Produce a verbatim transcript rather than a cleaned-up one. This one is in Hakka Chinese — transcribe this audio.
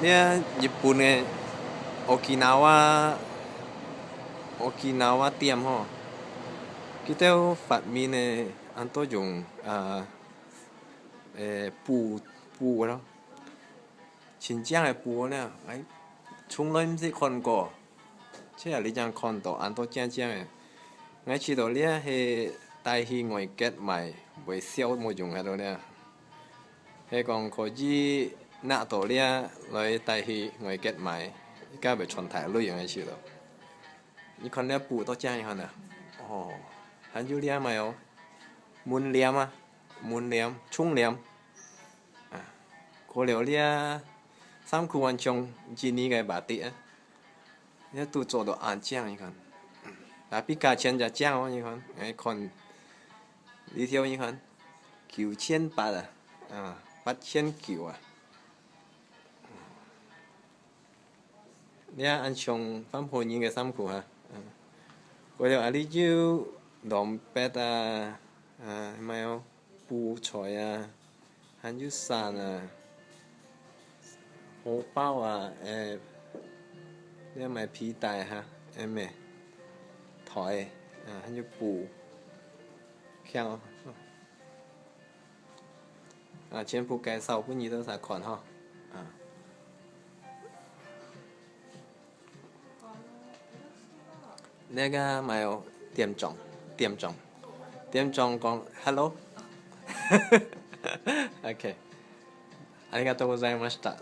這日本个Okinawa，Okinawa店吼，佢兜發明个恁多用啊，誒，布，布个咯，真靚个布呢，哎，從來毋識看過，這下你正看到恁多靚靚个。𠊎知道這係帶去外國賣，會銷無用个咯呢。 係講可以拿到這來帶去外國賣，應該會賺大鐳个事咯。你看這布多靚，你看啊！哦，還有這麼哦，門簾啊，門簾、窗簾啊，過了這衫褲還像印尼个batik啊，這都做到恁靚，你看。Tapi價錢就靚哦，你看，哎，看 你挑你看，九千八啊，啊，八千九啊。你看，恁像番婆人个衫褲哈，嗯，過了啊，你有dompet啊，啊，還有布袋啊，還有傘啊，荷包啊，誒，你買皮帶哈，誒咩，袋，啊，還有布。 強哦。啊，全部介紹分你兜儕看吼。啊。那個還有店長，店長，店長講hello。OK。ありがとうございました。